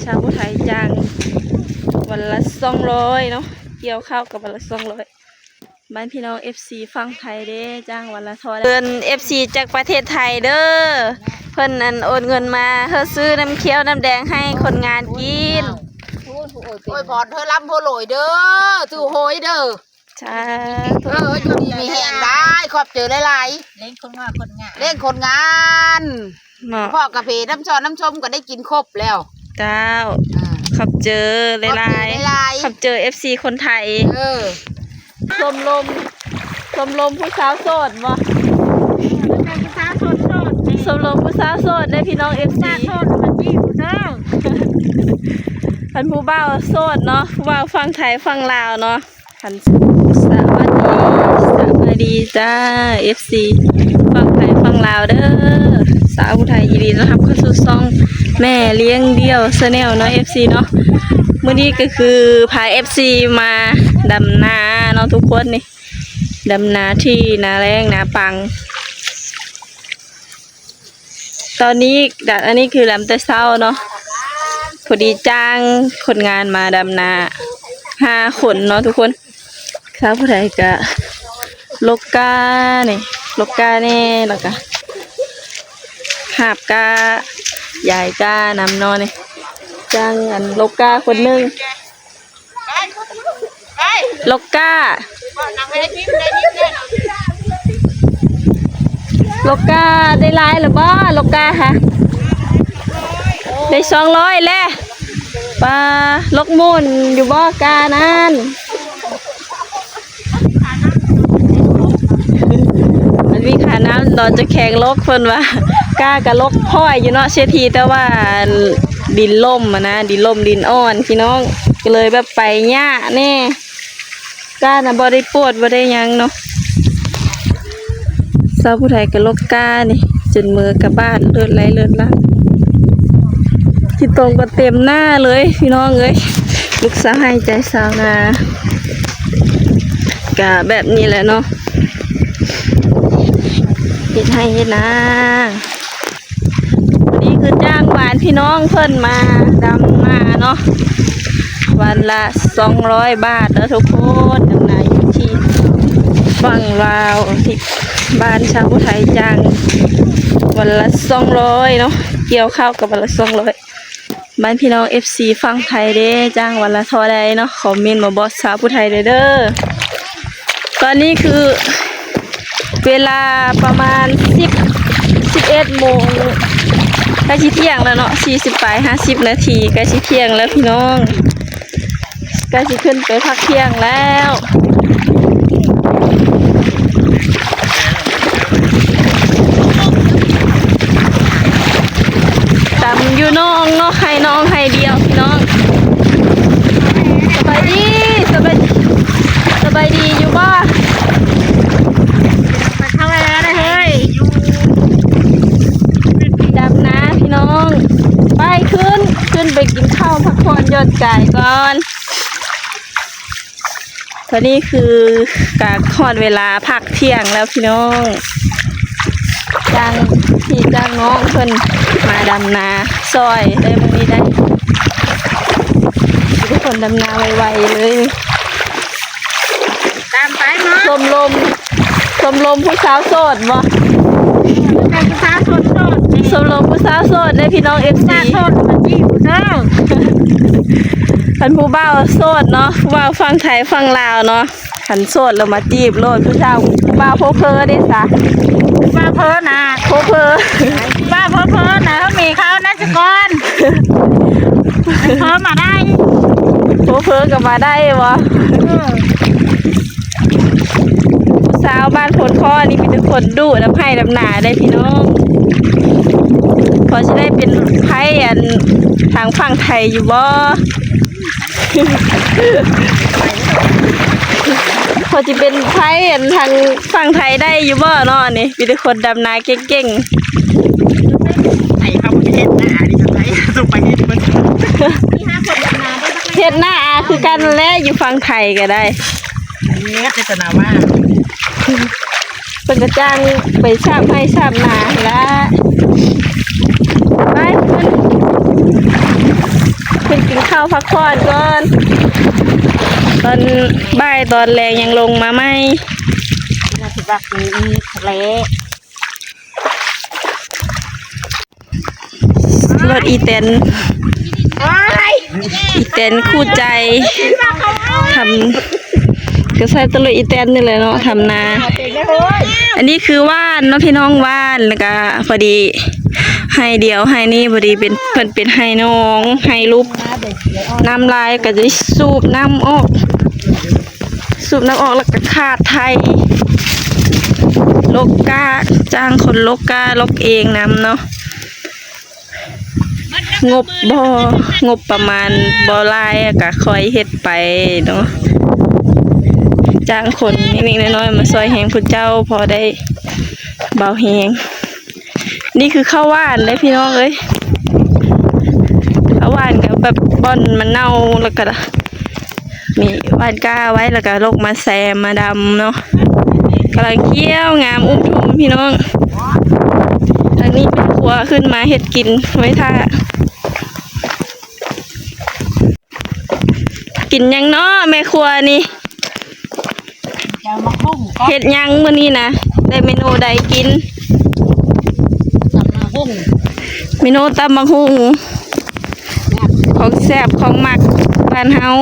ຊາວຜູ້ໄທຈ້າງວັນລະສອງຮ້ອຍເນາະ ກ່ຽວເຂົ້າກໍວັນລະສອງຮ້ອຍ. ບ້ານພີ່ນ້ອງເອັຟຊີຝັ່ງໄທເດ້ ຈ້າງວັນລະເທົ່າໃດ? ເພິ່ນເອັຟຊີຈາກປະເທດໄທເດີ ເພິ່ນອັນໂອນເງິນມາເພື່ອຊື້ນ້ຳຂຽວນ້ຳແດງໃຫ້ຄົນງານກິນ. ໂອ້ຍ ພອນເທີລຳໂພໂຫຼຍເດີ ຖືໂຫຍເດີ. ສາທຸ ເອີ ຢູ່ດີມີແຮງໄດ້ ຂອບໃຈຫຼາຍໆ ເລ້ງຄົນງານ ເລ້ງຄົນງານເນາະ ພໍ້ກາເຟນ້ຳຊອນນ້ຳຊົມກໍໄດ້ກິນຄົບແລ້ວ. ເຈົ້າ ອ່າ ຂອບໃຈຫຼາຍໆ ຂອບໃຈຫຼາຍໆ ຂອບໃຈເອັຟຊີຄົນໄທ. ເອີ ຊົມລົມ ຊົມລົມຜູ້ສາວໂສດບໍ່? ຜູ້ສາວໂສດໆ ຊົມລົມຜູ້ສາວໂສດເດ້ພີ່ນ້ອງເອັຟຊີ ໂສດມາຈີບເດີ. ຄັນຜູ້ບ່າວໂສດເນາະ ຜູ້ບ່າວຝັ່ງໄທຝັ່ງລາວເນາະ. ຄັນ ສະບາຍດີ ສະບາຍດີຈ້າ ເອັຟຊີຝັ່ງໄທຝັ່ງລາວເດີ ສາວຜູ້ໄທ ຍິນດີຕ້ອນຮັບເຂົ້າສູ່ຊ່ອງແມ່ລ້ຽງດ່ຽວແຊນແນວເນາະ ເອັຟຊີເນາະ. ມື້ນີ້ກໍຄືພາເອັຟຊີມາດຳນາເນາະທຸກຄົນນີ້ ດຳນາທີ່ນາແລ້ງນາປັງ. ຕອນນີ້ ອັນນີ້ຄືດຳແຕ່ເຊົ້າເນາະ ພໍດີຈ້າງຄົນງານມາດຳນາຫ້າຄົນເນາະທຸກຄົນ. ສາວຜູ້ໄທກະລົກກ້ານີ້ ລົກກ້າແດ່ ແລ້ວກະຫາບກ້າ ຢາຍກ້ານຳເນາະນີ້ ຈ້າງອັນລົກກ້າຄົນໜຶ່ງ. ລົກກ້າ ລົກກ້າໄດ້ຫຼາຍແລ້ວບໍ່? ລົກກ້າຫະ ໄດ້ສອງຮ້ອຍແລ້ວ. ປາ ລົກໝູນຢູ່ບໍ່ກ້ານັ້ນ? ມັນມີຄ່ານ້ຳ ດອນຈະແຂງລົກ ເພິ່ນວ່າ ກ້າກະລົກພ້ອຍຢູ່ເນາະ ເສດຖີ ແຕ່ວ່າດິນລົ້ມຫັ້ນນະ ດິນລົ້ມດິນອ່ອນພີ່ນ້ອງ ກໍເລີຍແບບໄປຍາກແດ່. ກ້ານະບໍ່ໄດ້ປວດບໍ່ໄດ້ຫຍັງເນາະ. ສາວຜູ້ໄທກະລົກກ້ານີ້ ຈົນເມືອກະບາດເລືອດໄຫຼເລືອດຫຼັ່ງ ຂີ້ຕົມກໍເຕັມໜ້າເລີຍພີ່ນ້ອງເອີຍ. ລູກສາວໃຫ້ໃຈຊາວນາ ກະແບບນີ້ແຫຼະເນາະ ເຮັດໄຮ່ເຮັດນາ. ນີ້ຄືຈ້າງວານພີ່ນ້ອງເພິ່ນມາດຳນາເນາະ ວັນລະສອງຮ້ອຍບາດເດີທຸກຄົນ. ດຳນາຢູ່ທີ່ຝັ່ງລາວ ທີ່ບ້ານຊາວໄທຈ້າງວັນລະສອງຮ້ອຍເນາະ ກ່ຽວເຂົ້າກໍວັນລະສອງຮ້ອຍ. ບ້ານພີ່ນ້ອງເອັຟຊີຝັ່ງໄທເດ້ ຈ້າງວັນລະເທົ່າໃດເນາະ? ຄອມເມັນມາບອກຊາວຜູ້ໄທແດ່ເດີ. ຕອນນີ້ຄືເວລາປະມານສິບ ສິບເອັດໂມງ ໃກ້ຊິທ່ຽງແລ້ວເນາະ ສີ່ສິບປາຍ ຫ້າສິບນາທີ ໃກ້ຊິທ່ຽງແລ້ວພີ່ນ້ອງ ໃກ້ຊິຂຶ້ນໄປພັກທ່ຽງແລ້ວ. ດຳຢູ່ໜອງເນາະ ໄຮ່ໜອງໄຮ່ດຽວພີ່ນ້ອງ. ສະບາຍດີ ສະບາຍ ສະບາຍດີຢູ່ບໍ່? ໄປເຂົ້າແລ້ວເຮີ້ຍ ດຳນາພີ່ນ້ອງ. ໄປຂຶ້ນ ຂຶ້ນໄປກິນເຂົ້າ ພັກຜ່ອນຢ່ອນກາຍກ່ອນ. ຕອນນີ້ຄືກະຮອດເວລາພັກທ່ຽງແລ້ວພີ່ນ້ອງ ຈ້າງພີ່ຈ້າງນ້ອງເພິ່ນມາດຳນາຊ່ອຍໄດ້ມື້ນີ້ໄດ້ ມີແຕ່ຄົນດຳນາໄວໆເລີຍ. ຕາມໄປເນາະ ຊົມລົມ ຊົມລົມຜູ້ສາວໂສດບໍ່? ແມ່ນຜູ້ສາວໂສດໆ ຊົມລົມຜູ້ສາວໂສດເດ້ພີ່ນ້ອງເອັຟຊີ ໂສດມາຈີບເດີ. ຄັນຜູ້ບ່າວໂສດເນາະ ຜູ້ບ່າວຝັ່ງໄທຝັ່ງລາວເນາະ ຄັນໂສດແລ້ວມາຈີບໂລດ ຜູ້ສາວ ຜູ້ບ່າວໂພເພີເດ້ຊະ ຜູ້ບ່າວເພີນະ ໂພເພີ ຜູ້ບ່າວໂພເພີນະ ເຮົາມີເຂົານະສະກ່ອນ ເພີມາໄດ້ ໂພເພີກໍມາໄດ້ບໍ່? ເອີ ຜູ້ສາວບ້ານໂພນຄໍນີ້ມີແຕ່ຄົນດຸດຳໄຮ່ດຳນາເດ້ພີ່ນ້ອງ. ພໍຊິໄດ້ເປັນໃຜອັນທາງຝັ່ງໄທຢູ່ບໍ່? ພໍຊິເປັນໃຜອັນທາງຝັ່ງໄທໄດ້ຢູ່ບໍ່ເນາະ? ນີ້ມີແຕ່ຄົນດຳນາເກັ່ງໆ. ໄທເຂົາບໍ່ໄດ້ເຮັດນາ ອັນນີ້ໄທ ໄປເຮັດເບິດ ເຮັດນາຄືກັນແຫຼະ ຢູ່ຝັ່ງໄທກໍໄດ້. ເຮັດແຕ່ນາວ່າ ເພິ່ນກໍຈ້າງໄປສາບໄຮ່ສາບນາຫັ້ນລະ ໄປ ຂຶ້ນ ເອົາພັກຜ່ອນກ່ອນ ຕອນບ່າຍຕອນແລງຍັງລົງມາໃໝ່. ລົດອີແຕນ ອີແຕນຄູ່ໃຈ ທຳ ກໍໃຊ້ແຕ່ລົດອີແຕນນີ້ແຫຼະເນາະ ທຳນາ. ອັນນີ້ຄືຫວ່ານເນາະພີ່ນ້ອງ ຫວ່ານ ແລ້ວກໍພໍດີໄຮ່ດຽວ ໄຮ່ນີ້ພໍດີເປັນ ເພິ່ນເປັນໄຮ່ໜອງ ໄຮ່ຫຼຸບ ນ້ຳຫຼາຍກໍຈະສູບນ້ຳອອກ. ສູບນ້ຳອອກແລ້ວກໍຄາດໄຖ ລົກກ້າ ຈ້າງຄົນລົກກ້າ ລົກເອງນຳເນາະ. ງົບບໍ່ ງົບປະມານບໍ່ຫຼາຍ ກໍຄ່ອຍເຮັດໄປເນາະ. ຈ້າງຄົນເລັກໆນ້ອຍໆມາຊ່ວຍແຮງຜູ້ເຈົ້າ ພໍໄດ້ເບົາແຮງ. ນີ້ຄືເຂົ້າຫວ່ານເດ້ພີ່ນ້ອງເອີຍ ເຂົ້າຫວ່ານກໍແບບບ່ອນມັນເນົ່າ ແລ້ວກໍມີຫວ່ານກ້າໄວ້ ແລ້ວກໍລົກມາແຊມມາດຳເນາະ. ກຳລັງຂຽວງາມອຸ້ມທຸ່ມພີ່ນ້ອງ. ທາງນີ້ແມ່ຄົວຂຶ້ນມາເຮັດກິນໄວ້ຖ້າ. ກິນຫຍັງເນາະແມ່ຄົວນີ້? ເຮັດຫຍັງມື້ນີ້ນະ? ໄດ້ເມນູໃດກິນ? ຕຳບັກຫຸ່ງ ເມນູຕຳບັກຫຸ່ງ ຂອງແຊບຂອງມັກບ້ານເຮົາ.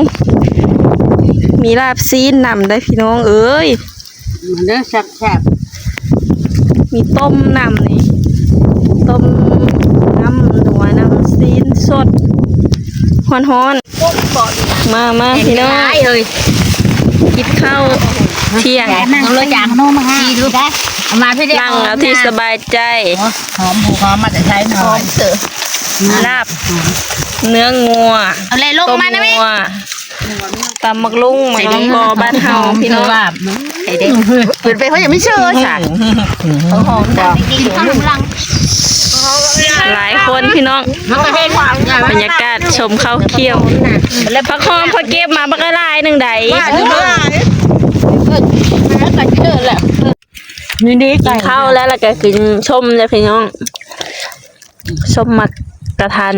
ມີລາບຊີ້ນນຳໄດ໋ພີ່ນ້ອງເອີຍ. ມາເດີແຊບໆ. ມີຕົ້ມນຳນີ້ ຕົ້ມນ້ຳນົວ ນ້ຳຊີ້ນສົດ ຮ້ອນໆ. ມາ ມາພີ່ນ້ອງ ກິນເຂົ້າທ່ຽງ ນັ່ງເອົາທີ່ສະບາຍໃຈ. ຫອມ ຫອມມາແຕ່ໃສເນາະ? ລາບເນື້ອງົວ ເອົາແຫຼະ ລົງມານະແມ່. ຕຳບັກຫຸ່ງ ໝາກລະກໍບ້ານເຮົາພີ່ນ້ອງ. ເພິ່ນໄປເຂົາຍັງມີເຊີຊະ ຫອມຈັງ. ຫຼາຍຄົນພີ່ນ້ອງ ບັນຍາກາດຊົມເຂົ້າຂຽວ. ຜັກຫອມ ຜັກເກັບມາບັກຫຼາຍໜຶ່ງໃດ. ກິນເຂົ້າແລ້ວ ແລ້ວກໍກິນສົ້ມເດີພີ່ນ້ອງ. ສົ້ມໝາກກະທັນ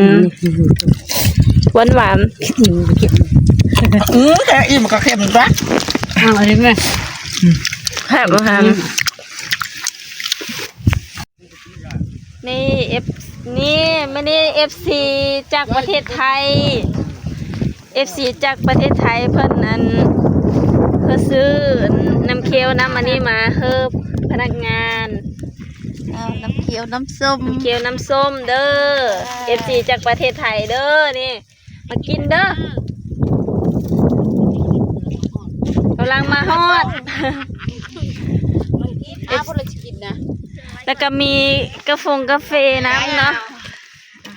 ຫວານໆ. ອື ແຕ່ອີ່ມກໍເຄັມຕົວະ. ເອົາອັນນີ້ແມ່ ແຊບບໍ່ຄະ? ນີ້ເອັຟ ນີ້ ມື້ນີ້ເອັຟຊີຈາກປະເທດໄທ ເອັຟຊີຈາກປະເທດໄທ ເພິ່ນອັນ ເພິ່ນຊື້ນ້ຳຂຽວນ້ຳອັນນີ້ມາໃຫ້ພະນັກງານ. ເອົານ້ຳຂຽວນ້ຳສົ້ມ ນ້ຳຂຽວນ້ຳສົ້ມເດີ ເອີ ເອັຟຊີຈາກປະເທດໄທເດີ. ນີ້ ມາກິນເດີ ກຳລັງມາຮອດ. ເອັຟ ແລ້ວກໍມີກາຟົງກາເຟນຳເນາະ.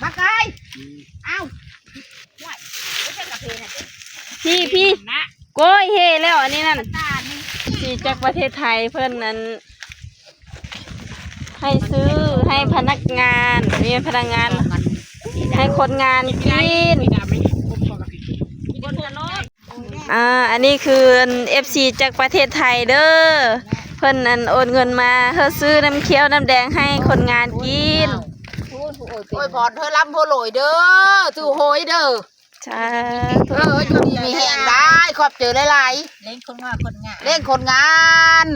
ບັກໄກ່ ເອົ້າ ຫ້ວຍ ບໍ່ໃຊ່ກາເຟນະຕິ ພີ່ ພີ່ ໂກ້ຍເຮແລ້ວອັນນີ້ນັ້ນ. ເອັຟຊີຈາກປະເທດໄທ ເພິ່ນອັນ ໃຫ້ຊື້ໃຫ້ພະນັກງານ ນີ້ພະນັກງານ ໃຫ້ຄົນງານກິນ. ອ່າ ອັນນີ້ຄືອັນ ເອັຟຊີຈາກປະເທດໄທເດີ ເພິ່ນອັນໂອນເງິນມາເພື່ອຊື້ນ້ຳຂຽວນ້ຳແດງໃຫ້ຄົນງານກິນ. ອວຍພອນເທື່ອລຳເທື່ອລວຍເດີ ຖືກຫວຍເດີ. ສາທຸ ເອີ ຢູ່ດີມີແຮງໄດ໋ ຂອບໃຈຫຼາຍໆ. ເລ້ງຄົນງານ ເລ້ງຄົນງານ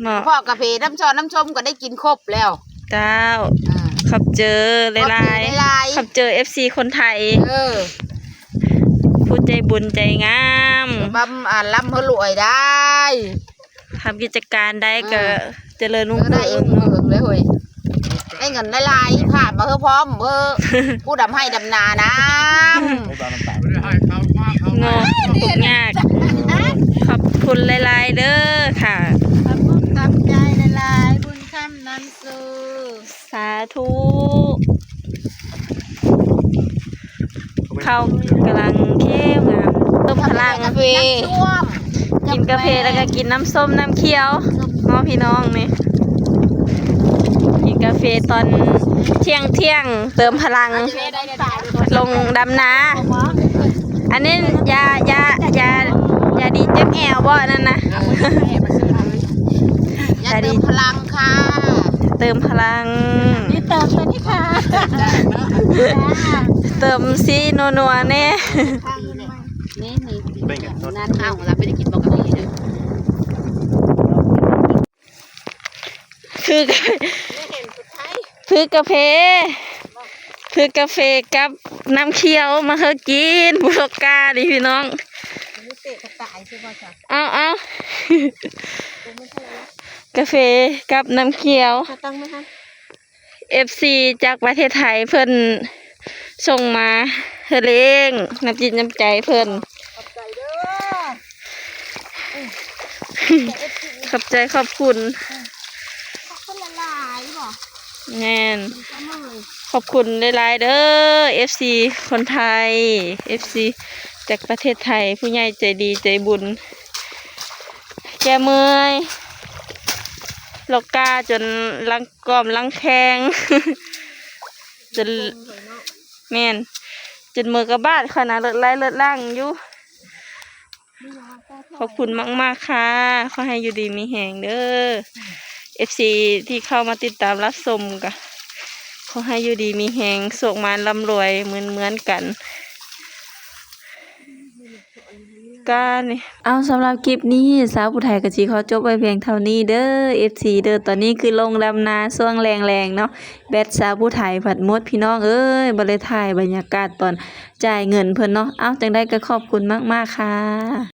ເນາະ ພໍ້ກາເຟນ້ຳຊອນນ້ຳຊົມກໍໄດ້ກິນຄົບແລ້ວ. ເຈົ້າ ອ່າ ຂອບໃຈຫຼາຍໆ ຂອບໃຈຫຼາຍໆ ຂອບໃຈເອັຟຊີຄົນໄທ. ເອີ ຜູ້ໃຈບຸນໃຈງາມ ບຳ ອ່າ ລຳເຮີລວຍໄດ້ ທຳກິດຈະການໄດ້ກໍ ອ່າ ຈະເລີນຮຸ່ງເຮືອງ ເອີ ໄດ້ເງິນເລີຍເຮີ້ຍ ໄດ້ເງິນຫຼາຍໆ ພາມາເຮີ້ພ້ອມເຮີ້ ຜູ້ດຳໄຮ່ດຳນານຳ ເນາະ ທຸກຍາກ. ຂອບຄຸນຫຼາຍໆເດີຄ່ະ ຂອບຄຸນຂອບໃຈຫຼາຍໆ ບຸນຄຳນຳສູ່. ສາທຸ ເຂົ້າກຳລັງຂຽວງາມ ເຕີມພະລັງ ກິນກາເຟ ກິນກາເຟແລ້ວກໍກິນນ້ຳສົ້ມນ້ຳຂຽວເນາະພີ່ນ້ອງ. ນີ້ ກິນກາເຟຕອນທ່ຽງໆ ເຕີມພະລັງ ລົງດຳນາ. ອັນນີ້ຢາ ຢາ ຢາ ຢາດີເຈັບແອວບໍ່ ອັນນັ້ນນະ? ຢາເຕີມພະລັງຄ່ະ ເຕີມພະລັງ ນີ້ເຕີມຕົວນີ້ ເຕີມສີນົວໆແດ່. ນີ້ ນີ້ ນັ້ນເອົາລະ ໄປໄດ້ກິນບໍ່ກາເຟເດີ. ຄື ຄືກາເຟ ຄືກາເຟກັບນ້ຳຂຽວມາໃຫ້ກິນ ບຸລົກການີ້ພີ່ນ້ອງ. ເອົາ ເອົາ ກາເຟກັບນ້ຳຂຽວ. ເອັຟຊີຈາກປະເທດໄທເພິ່ນສົ່ງມາໃຫ້ເລີງ ນ້ຳຈິດນ້ຳໃຈເພິ່ນ. ຂອບໃຈເດີ ຂອບໃຈຂອບຄຸນ. ຂອບຄຸນຫຼາຍໆບໍ? ແມ່ນ ຂອບຄຸນຫຼາຍໆເດີ ເອັຟຊີຄົນໄທ ເອັຟຊີຈາກປະເທດໄທ ຜູ້ໃຫຍ່ໃຈດີໃຈບຸນ. ແກເມື່ອຍ ລົກກາຈົນຫຼັງກອມຫຼັງແຂງ ຈົນ ແມ່ນ ຈົນເມືອກັບບ້ານຂ້ອຍນະ ເລີດໄລ່ເລີດຫຼັງຢູ່. ຂອບຄຸນມາກໆຄ່ະ ຂໍໃຫ້ຢູ່ດີມີແຮງເດີ. ເອັຟຊີທີ່ເຂົ້າມາຕິດຕາມຮັບຊົມກະ ຂໍໃຫ້ຢູ່ດີມີແຮງ ໂຊກໝານລ່ຳລວຍເໝືອນໆກັນ. ກະນີ້ ເອົາ ສຳລັບຄລິບນີ້ ສາວຜູ້ໄທກະຊິຂໍຈົບໄວ້ພຽງເທົ່ານີ້ເດີ ເອັຟຊີເດີ. ຕອນນີ້ຄືລົງດຳນາຊ່ວງແລງໆເນາະ ແບັດສາວຜູ້ໄທພັດໝົດ ພີ່ນ້ອງເອີຍ ບໍ່ໄດ້ຖ່າຍບັນຍາກາດຕອນຈ່າຍເງິນເພິ່ນເນາະ. ເອົາ ຈັ່ງໃດກະຂອບຄຸນມາກໆຄ່ະ.